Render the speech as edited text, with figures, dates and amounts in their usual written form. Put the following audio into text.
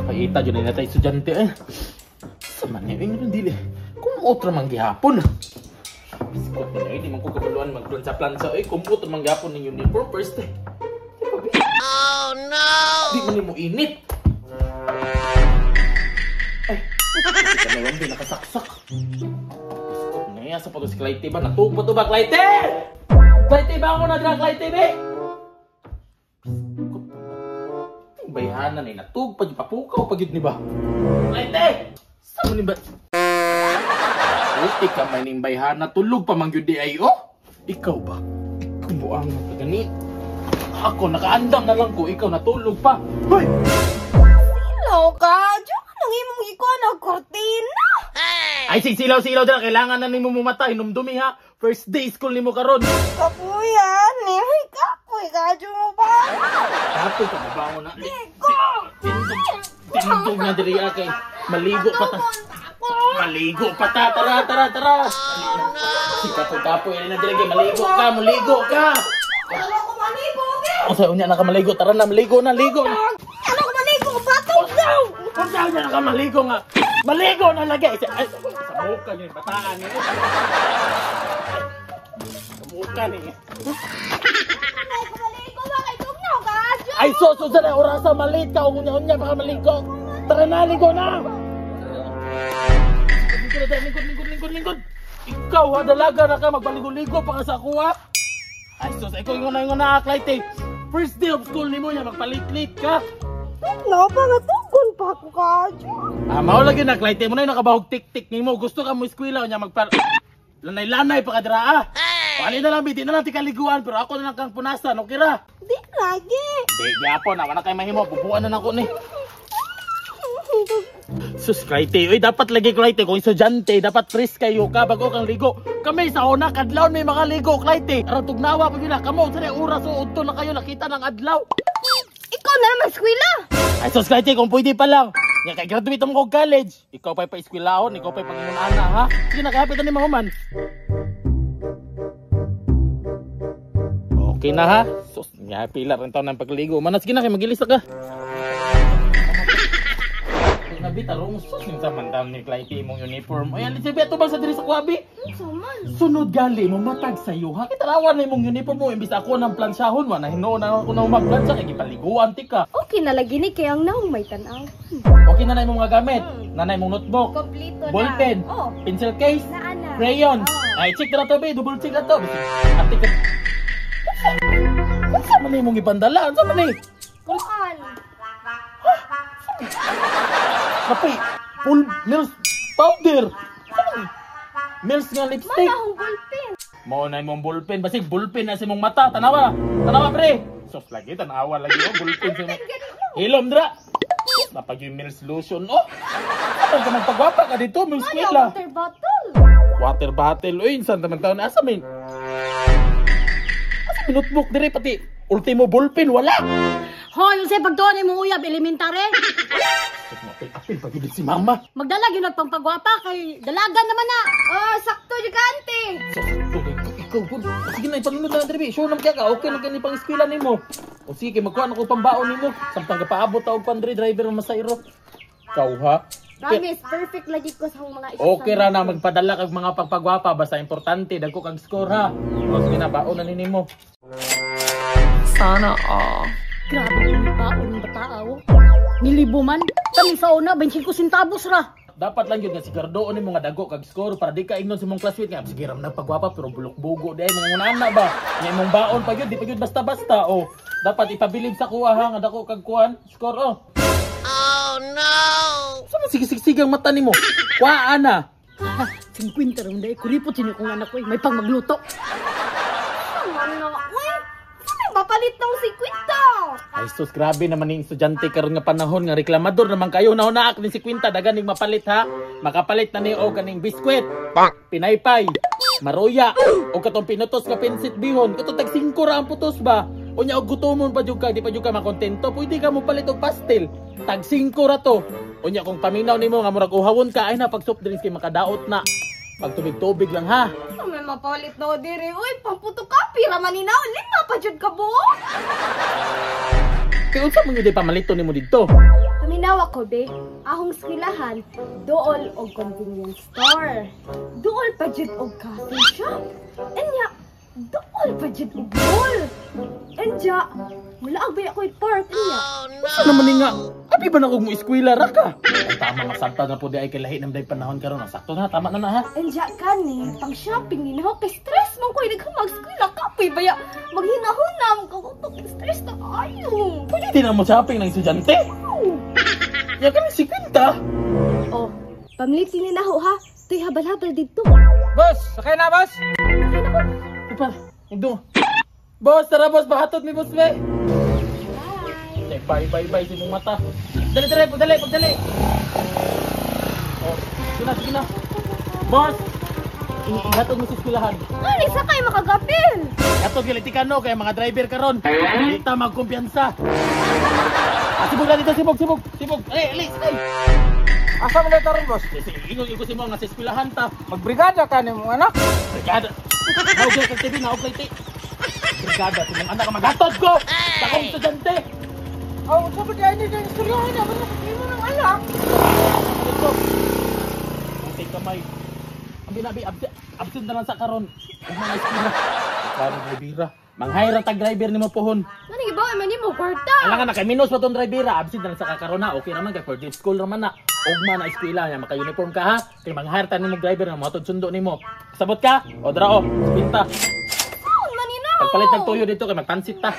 Paita dyan na tayo estudyante eh. Sa man niya, eh, dili. Kung otro man gihapon. Biskot na eh, di man ko kabaluan magplansa-plansa eh. Kung otro man gihapon ng uniform first eh. Oh no! Di man mo init. Ay, di ka na lang, di nakasaksak. Biskot na yan, sa pagod si Clyde ba? Natug pa to ba, Clyde? Clyde ba ako na dra, Clyde ba? Biskot na. Bayhanan eh, natug pa, papukaw pa gyud ni ba? Clyde! Sa ni ba? Uti ka may ning bayhana, tulog pa man gyud di ay oh. Ikaw ba? Ikaw buang na ka gani. Ako nakaandam na lang ko, ikaw natulog pa. Hoy! Silaw ka! Diyan ka nang imong ikuha ng kortina! Ay, sig silaw-silaw dira, kailangan na nimo mumata, hinumdumi ha. First day school nimo karon. Kapuyan, ni hoy kapoy ka mo ba? Kapoy ka mabango na. Tindog na diri kay maligo pa ta. Maligo pa ta, tara tara tara. Oh, no. Si kapoy-kapoy na diri kay maligo ka, maligo ka. Ano ko maligo be? Usa unya na ka maligo, tara na maligo na, ligo. Ano ko maligo batong daw. Unsa unya na ka maligo nga? Maligo na lagi. Ay, sa muka ni bataan ni. Sa muka ni. Ay, ko maligo ba kay tugnaw ka? Ay, so sa na orasa malit ka unya-unya baka maligo. Tara na, ligo na. Lingkod, lingkod, lingkod, lingkod. Ikaw ha, dalaga na ka, magbaligo-ligo pa ka sa ako ha. Ay, sus, ikaw ingon na, Clyde. First day of school nimo niya, magpalit-lit ka. Tugnaw pa nga tugon pa ako ka. Ah, mao lagi na, Clyde. Mo na yung nakabahog tik-tik nimo. Gusto ka mo eskwela niya, magpa... Lanay-lanay pa ka dira ah. Paano na lang, di na lang tikaliguan, pero ako na lang kang punasan, okay ra? Di lagi. Di, gyapon na, wala kay mahimo, bubuan na nako ni. Sus, Clyde, oy, dapat lagi Clyde, kung estudyante, dapat fresh kayo ka bago kang ligo. Kami sa una, kadlawon may mga ligo, Clyde. Aron tugnawa pa yun na, kamo, sa oras, o udto na kayo, nakita ng adlaw. Ikaw na naman eskwela. Ay, sus, Clyde, kung pwede pa lang. Nga, kay graduate mo kog college. Ikaw pa'y pa-eskwelahon, ikaw pa'y pangingon-ana, ha? Sige na, kahapit na ni mahuman. Okay na, ha? Sus, nga, pila rin taon ng pagligo. Manas, sige na, kay magilis na ka. Nabi, tarong sus, yung sa mandam ni Clyde mong uniform. Ay, Elizabeth, ito ba sa diri sa kuwabi? Sunod gali mo, matag sa'yo, ha? Kitarawan na imong uniform mo, imbis ako ng plansyahon, wa, na hinuon na ako na magplansya, kay gipaliguan, tika. Okay na lagi ni, kaya ang naong may tanaw. Okay na na imong mga gamit. Nanay mong notebook. Kompleto na. Ballpen. Oh. Pencil case. Naana. Crayon. Oh. Ay, check na to, be. Double check na to. Ate ka. Saan man imong ipandala? Saan man ni? Kuan. Kape, full Mills powder. Mills nga lipstick. Mana akong ballpen. Mao na imong ballpen, basig ballpen na sa imong mata. Tanawa. Tanawa pre. Sos lagi tanawa lagi oh ballpen sa imong. Hilom dra. Napag yung Mills lotion oh. Kapag ka magpagwapa ka dito, Mills Mana Kwela. water bottle. Water bottle oy, insan taman taon asa min. Asa may notebook dire pati ultimo ballpen wala. Hoy, unsay pagtuon imong uyab elementary? Apil pag si mama. Magdala gyud nagpangpagwapa kay dalaga naman na. Oh, sakto jud ka, ante. Ikaw gud. Sige na ipanunod na diri. Sure naman kaya ka. Okay na kani pang eskwela nimo. O sige, magkuha na ko pambaon nimo. Samtang gapaabot ta og pandre driver masairo. Ikaw ha. Promise, perfect lagi ko sa mga isa. Okay ra na magpadala kag mga pagpagwapa basta importante dagko kag score ha. O sige na baon na nimo. Sana all. Grabe kung baon ng batao. Nilibo man. Kami sa una 25 centavos ra. Dapat lang yun nga sigardoon nimo nga dago kag score para di ka ingnon sa imong classmate nga sige ram nagpagwapa pero bulok-bugo di ay mga ngunana ba. Nya imong baon pa gyud di pa gyud basta-basta oh. Dapat ipabilib sa kuha ha nga dako kag kuan score oh. Oh no! Sa man sigisig-sigang mata nimo? Kuha ana. Ha, 50 ra man kuripot sini kong anak ko eh. May pang magluto. Ano na, uy? Saan mapalit ng 50? Ay sus, grabe naman yung estudyante karon nga panahon nga reklamador naman kayo na hunaak ni 50 dagan ning mapalit ha. Makapalit na ni og kaning biskwit, pinaypay, maruya, o katong pinutos nga pinsit bihon, katong tag 5 ra ang putos ba. Unya og gutomon pa jud ka, di pa jud ka makontento, pwede ka mo palit og pastel. Tag 5 ra to. Unya kung paminaw nimo nga murag uhawon ka ay na pag soft drinks kay makadaot na. Pag tubig-tubig lang ha. Sa may mapalit na diri. Uy, pamputo ka pira man ni na. Lima pa jud ka buok. Kay unsa man gyud pamalito nimo didto? Paminawa ko be, ahong eskwilahan dool og convenience store. Dool pa jud og coffee shop. Anya, dool pa jud og mall. Anya, wala ang ba ako'y park anya. Unsa naman ni nga? Abi ba na og mo eskwela ra ka? Ang tama nga sabta na po di ay kay lahi ng day panahon karon. Ang sakto na, tama na na ha. Anya kani, pang shopping ni na kay stress man ko'y naghamag eskwela kapoy baya. Maghinahunam ko stress na kaayo. Pwede din na mo shopping ng estudyante. Ya kani si Quinta. Oh, pamlitin ni na ho ha. Tuy habal-habal dito. Boss, sakay na boss. Ipa, ito. Boss, tara boss, bahatod mi boss be. Bye. Bye, bye, bye, si mong mata. Dali, dali, pagdali, pagdali. Oh, sige na, sige na. Boss, ihatod mo sa eskwelahan. Ani sa kay makagapil. Ato gilitikan no kay mga driver karon. Di ta magkumpiyansa. Ah, sibog na dito, sibog, sibog, sibog. Eh, alis, ay. Asa man taron boss? Sige, ingon ko si mo nga sa eskwelahan ta. Magbrigada ka ni mong anak. Brigada. Naugay kag TV, naugay ti. Brigada, si mong anak ang maghatod ko. Sa akong estudyante. Aw, unsa ba di ay ni istoryahan na ba nimo ng anak? Dito. Puti kamay. Ang binabi, absent, absent na lang sa karon. Ang mga eskwela. Karon drivera. Manghayra tag driver nimo pohon. Mani gibaw man nimo kwarta. Alam ka na kay minus pa tong drivera, absent na lang sa kakaron na. Okay naman kay for deep school naman na. Ugma na eskwela nya maka-uniform ka ha. Kay manghire ta nimo driver nga mohatod sundo nimo. Sabot ka? O dra o, pinta. Saon man ni na. Pagpalit ng tuyo dito kay magpansit ta.